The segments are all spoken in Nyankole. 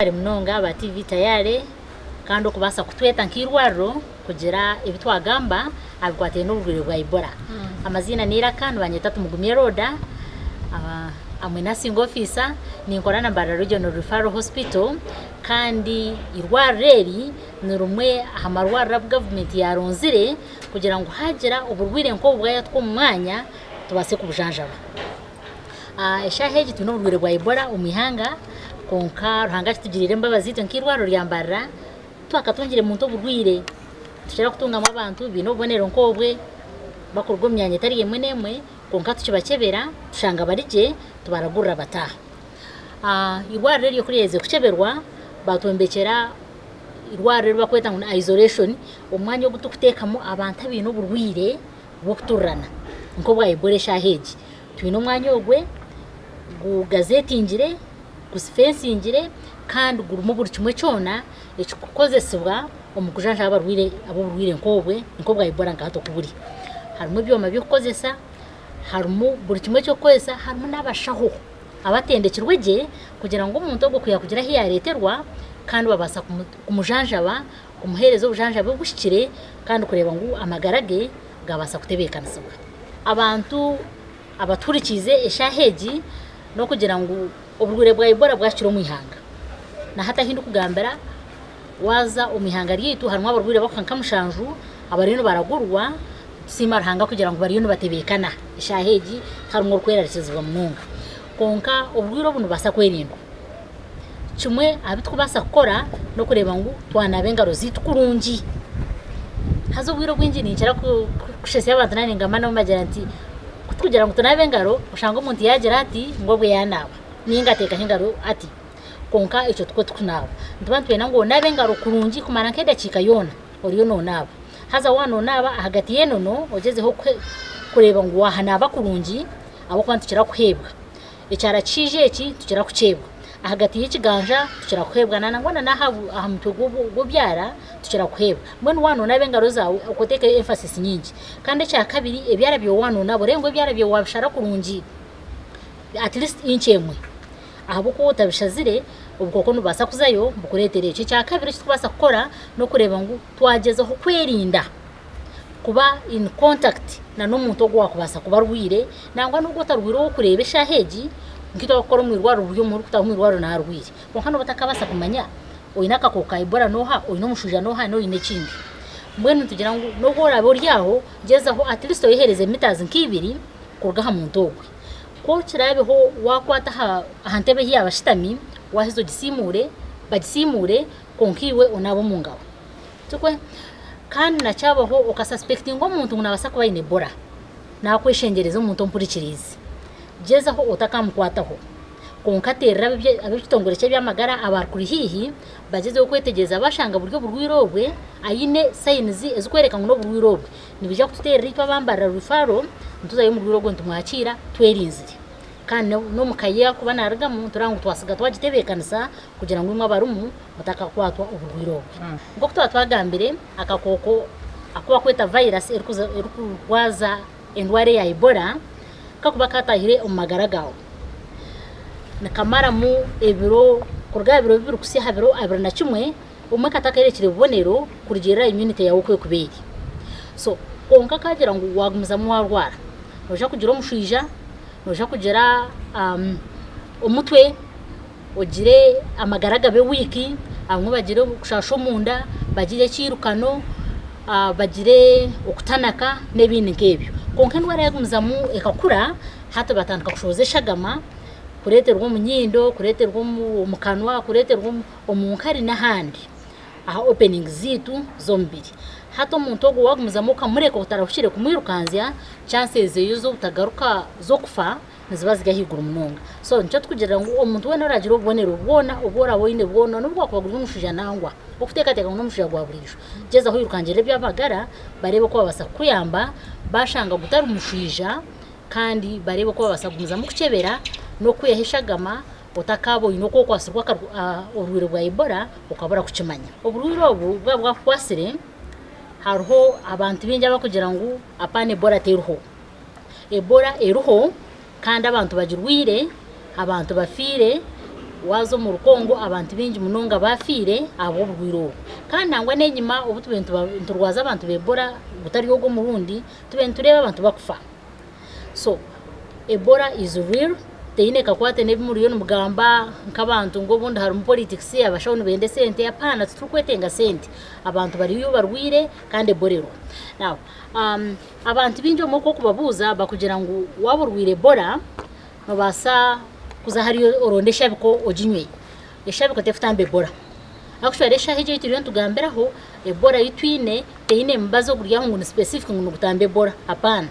Mwebare munonga aba TV Tayare kandi okubaasa kutweta nk'eirwariro kugira ebi twagamba aha bikwatiraine n'oburwaire bwa Ebola. Amaziina n'eiraka nibanyeta Tumugumye Rhoda, am a nursing officer, ninkora na Mbarara Regional Referral Hospital kandi eirwariro eri ni rimwe aha marwariro agu gavumenti yaaronzire kugira ngu haagira oburwaire nk'obu bwayatuka omu mwanya tubaase kubujanjaba. Eshaaha egi twine oburwaire bwa Ebola omu ihanga kwonka Ruhanga akitugiriire embabazi itwe nk'eirwariro rya Mbarara titwakatungire muntu oburwaire. Nitukira kutungamu abantu baine obubonero nk'obwe barikuruga omu myanya etari emwe n'emwe kwonka tukibakyebera tushanga bari gye tubaragurira bataaha. Eirwariro eryo ku ryaherize kukyeberwa baatwombekyera eirwariro eri barikweta ngu ni isolation omwanya ogu turikuteekamu abantu abaine oburwaire bw'okuturirana nk'obwa Ebola eshaaha egi. Twine omwanya ogwe gugazetingire, gufensingire kandi gurimu buri kimwe kyona ekirikukozesibwa omu kujanjaba abarwaire ab'oburwaire nk'obwe nk'obwa Ebola nka hati oku buri. Harimu ebyoma by'okukozesa, harimu buri kimwe eky'okukozesa, harimu n'abashaho abatendekirwe gye kugira ngu omuntu ogwo ku yaakugira ahu yaareeterwa kandi babaasa kumujanjaba kumuheereza obujanjabi obuhikire kandi kureeba ngu amagara ge gaabaasa kutebeekanisibwa. Abantu abatuhurikiize eshaaha egi n'okugira ngu oburwaire bwa Ebola bwahikire omu ihanga. Na hati ahu ndikugambira waaza omu ihanga ryaitu harimu abarwaire barikuhika nka mushanju abariyo nibaragurwa, nitusiima Ruhanga kugira ngu bariyo nibatebeekana eshaaha egi tiharimu orikwerarikirizibwa munonga. Kwonka oburwaire obu nibubaasa kwerindwa. Kimwe aha bi turikubaasa kukora n'okureeba ngu twanaaba engaro zaitu kurungi. Haza obwire obwingi ninkira kushetsya abantu naaba ningamba nabo mbagira nti ku turikugira ngu tunaabe engaro oshanga omuntu yaagira ati ngu obwe yaanaaba ninga ateekaho engaro ati kwonka ekyo tikwo turikunaaba. Nituba nitwenda ngu onaabe engaro kurungi kumara nk'edakiika yoona oriyo noonaaba. Haza waaba noonaaba ahagati y'enono ogyezeho kureeba ngu waahanaaba kurungi ahabw'okuba nitukira kuheebwa. Ekyara kishaija eki tukira kukyebwa. Ahagati y'ekiganja tukira kuheebwa nangwa na n'aha mutwe gw'obyara tukira kuheebwa. Mbwenu waaba noonaaba engaro zaawe okwo oteekayo emphasis nyingi. Kandi ekya kabiri ebyara byawe waaba noonaaba oreebe ngu ebyara byawe waabishara kurungi at least inch emwe ahabw'okuba waaba otabishazire obukooko nibubaasa kuzayo bukureetere ekyo. Ekya kabiri eki turikubaasa kukora n'okureeba ngu twagyezaho kwerinda. kuba in contact na n'omuntu ogu owaakubaasa kuba arwaire, nangwa n'ogu otarwaire ou orikureeba eshaaha egi, nk'itwe abarikukora omu irwariro buri omwe orikutaaha omu irwariro naaba arwaire. Kwonka nooba otakaabaasa kumanya oine akakooko ka Ebola n'oha, oine omushwija n'oha, n'oine ekindi. Mbwenu nitugira ngu n'obu oraabe ori aho, gyezaho at least oyeheereze mitazi nk'ibiri kuruga aha muntu ogwe. Ku kiraabeho waakwata aha aha ntebe ei yaaba ashutami, waaheza ogisiimuure, bagisiimuure, kwonka iwe onaabe omu ngaro. Tikwe? Kandi na kyabaho oka suspectinga omuntu ngu nabaasa kuba aine Ebola, nakweshengyereza omuntu ompurikiriize, gyezaho otakamukwataho. Kwonka teerera ab'ekitongore ky'eby'amagara abarikuri haihi bagyezeho kwetegyereza bashanga buri oburwaire obwe aine signs ezikworeka ngu n'oburwaire obwe. Nibaija kututeerera itwe aba Mbarara Referral nituzayo omurwaire ogwo nitumwakiira twerinzire. Kandi n'omu ka ei arikuba naarugamu nitureba ngu twasiga twagitebeekanisa kugira ngu imwe abarimu mutakakwatwa oburwaire obwe. Nk'oku twaba twagambire, akakooko aku barikweta virus erikurwaza endwara eya Ebola kakuba kaatahire omu magara gaawe, nikamaramu ebiro kuruga aha biro bibiri kuhitsya aha biro 21 obumwe katakayorekire bubonero kurugiirira aha immunity yaawe oku erikuba eri. So kwonka kaagira ngu waagumizamu waarwara, noija kugira omushwija, noija kugira omutwe, ogire amagara gabe wiiki, abamwe bagire okushaasha omunda, bagire ekiirukano, bagire okutanaka n'ebindi nk'ebyo. Kwonka endwara yaagumizamu ekakura, hati batandika kushohoza eshagama, kureeterwa omu nyindo, kureeterwa omu kanwa, kureeterwa omu nkari n'ahandi aha openings zaitu z'omubiri. Hati omuntu ogwo waagumizamu okamureka otarahukire kumwirukanzya, chances ze z'obutagaruka z'okufa niziba ziri ahaiguru munonga. So nikyo turikugira ngu omuntu weena oraagira obubonero bwona obu oraabe oine bwona n'obu gwakuba guri omushaija nangwa orikuteekateeka ngu n'omushaija gwa buriijo, gyezaho oirukangirire eby'amagara bareebe oku babaasa kukuyamba baashanga gutari mushaija kandi bareebe oku babaasa kugumizamu kukukyebera n'okukwihaho eshagama otakaaba oine oku okwatsirwe oburwaire bwa Ebola okabura kukimanya. Oburwaire obu bwaba bwakukwatsire hariho abantu baingi abarikugira ngu apaana Ebola teriho. Ebola eriho kandi abantu bagirwaire, abantu bafiire. Waaza omuri Congo abantu baingi munonga baafiire ahabw'oburwaire obu. Kandi nangwa n'enyima obu tubaire niturwaza abantu ba Ebola gutari ogu omurundi, tubaire nitureeba abantu bakufa. So Ebola is real, teine kakwate n'ebi muriyo nimugamba nk'abantu ngu obundi harimu politics, abashaho nibenda esente, hapaana titurikwetenga sente. Abantu bariyo barwaire kandi Ebola eriho. Now abantu baingi obumwe ku orikubabuuza bakugira ngu waaba orwaire Ebola, Nobaasa kuza hariya oronde eshabiko oginywe. Eshabiko terikutamba Ebola. Actually eshaaha egi ei turiyo nitugambiraho, Ebola ei twine teine mubazi oguri aho ngu ni specific ngu nigutamba Ebola, hapaana.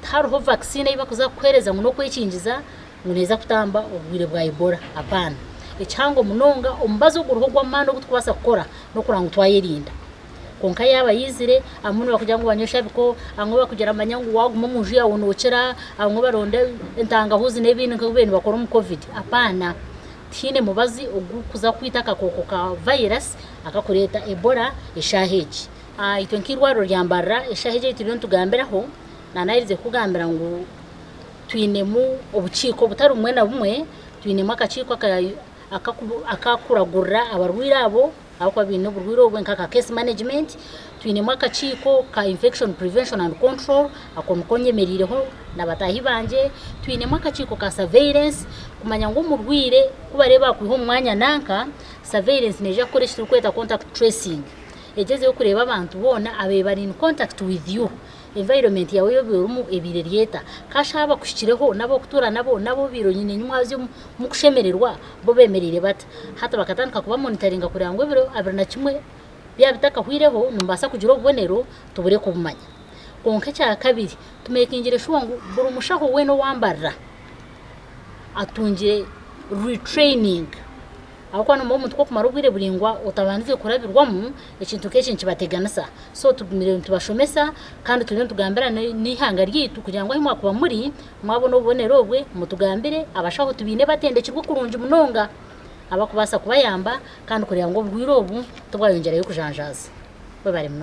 Tihariho vaccine ei barikuza kukuheereza ngu n'okwekingiza ngu neeza kutamba oburwaire bwa Ebola, hapaana. Ekihango munonga omubazi oguriho ogw'amaani ogu turikubaasa kukora n'okureba ngu twayerinda. Kwonka yaaba yaizire, abamwe nibakugira ngu banywe eshabiko, abamwe bakugira manya ngu waaguma omu nju yaawe nookira, abamwe baronda entangahuzi n'ebindi nk'oku baabaire nibakora omu covid. Apaana, tihaine mubazi ogurikuza kwita akakooko ka virus akakureeta Ebola eshaaha egi. Itwe nk'eirwariro rya Mbarara eshaaha egi ei turiyo nitugambiraho, naanaherize kukugambira ngu twinemu obukiiko butari bumwe na bumwe, twinemu akakiiko akakuragurira abarwaire abo, ahabw'okuba baine oburwaire obwe nk'aka case management, twinemu akakiiko ka infection prevention and control ako niko nyemereireho na bataahi bangye, twinemu akakiiko ka surveillance kumanya ngu omurwaire ku barebe bakwiha omu mwanya nanka, surveillance neija kukora eki turikweta contact tracing egyezeho kureeba abantu boona ababaire bari in contact with you. Environment yaawe ei obaire orimu ebaire eri eta? Kasha abakuhikireho n'abokutuura nabo n'abu obaire oine nyimwazyo mukushemererwa bo bemereire bata? Hati bakatandika kuba monitoringa kureba ngu ebiro 21 byaba bitakahwireho nimubaasa kugira obubonero tubure kubumanya. Kwonka ekyakabiri tumekingire shuwa ngu buri mushaho weena owambarira atungire retraining. Ahabw'okuba noba omuntu ku okumara obwire buraingwa otabandize kurabirwamu, ekintu nk'eki nikibateganisa. So tugumire nitubashomesa kandi turiyo nitugambira n'eihanga ryaitu kugira ngu ahu mwakuba muri, mwabona obubonero obwe mutugambire, abashaho tubaine batendekirwe kurungi munonga abarikubaasa kubayamba kandi kureeba ngu oburwaire obu tibwayongyerayo kujanjaaza. Webare munonga.